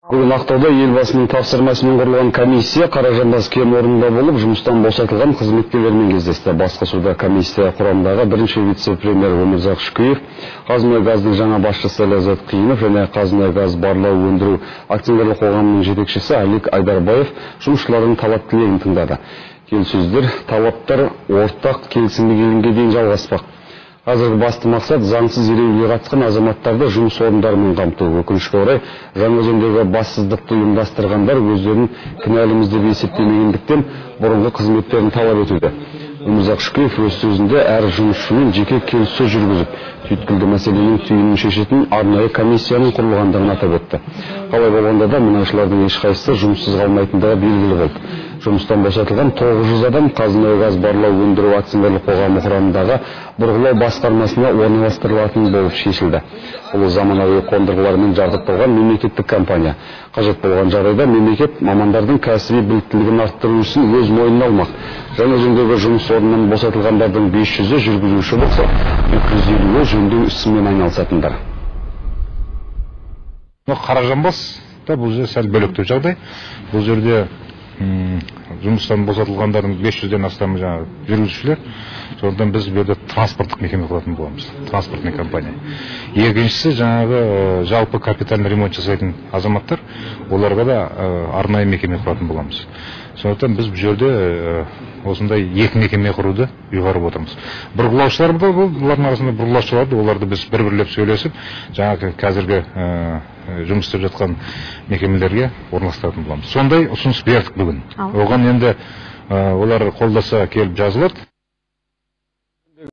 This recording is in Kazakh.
Бүгін Ақтауда Елбасының тапсырмасымен құрылған комиссия Қаражанбас кен орнында болып, жұмыстан босатылған қызметкерлермен кездесті. Басқосуда комиссия құрамындағы бірінші вице-премьер Өмірзақ Шүкеев, «Қазмұнайгаздың» жаңа басшысы Ләззат Қиынов және «Қазмұнайгаз барлау өндіру» акционерлік қоғамының жетекшісі Алик Айдарбаев жұмысшылардың талап тілегін тыңдады. Келіссөздер талаптар ортақ келісімге келгенге дейін жалғаспақ. Қазіргі басты мақсат — заңсыз ереуілге қатысқан азаматтарды жұмыс орындарымен қамту. Өкінішке орай, Жаңаөзендегі бассыздықты ұйымдастырғандар өздерін кінәліміз деп есептемегендіктен, бұрынғы қызметтерін талап етуде. Өмірзақ Шүкеев өз сөзінде әр жұмысшымен жеке келіссөз жүргізіп, түйткілді мәселенің түйінін шешетін арнайы комиссияның құрылғандығын атап өтті. Қалай болғанда да, мұнайшылардың ешқайсысы жұмыссыз қалмайтындығы белгілі болды. Жұмыстан босатылған 900 адам «Қазмұнайгаз барлау өндіру» акционерлік қоғамы құрамындағы бұрғылау басқармасына орналастырылатын болып шешілді. Бұл — заманауи қондырғылармен жабдықталған мемлекеттік компания. Қажет болған жағдайда мемлекет мамандардың кәсіби біліктілігін арттыру ісін өз мойнына алмақ. Жаңаөзендегі жұмыс орнынан босатылғандардың 500-і жүргізуші болса, 250-і жөндеу ісімен айналысатындар. Қаражанбас та бұл жерде сәл бөлектеу жағдай. Бұл жерде жұмыстан босатылғандардың 500-ден астамы жаңағы жүргізушілер. Сондықтан біз бұл жерде транспорттық мекеме құратын боламыз, транспортный компания. Екіншісі, жаңағы жалпы капитальный ремонт жасайтын азаматтар, оларға да арнайы мекеме құратын боламыз. Сондықтан біз бұл жерде осындай екі мекеме құруды ұйғарып отырмыз. Бұрғылаушылар да, бұлардың арасында бұрғылаушылар да, оларды біз бір бірлеп сөйлесіп, жаңағы қазіргі жұмыс істеп жатқан мекемелерге орналастыратын боламыз. Сондай ұсыныс бердік бүгін. Оған енді олар қолдаса, келіп жазылады.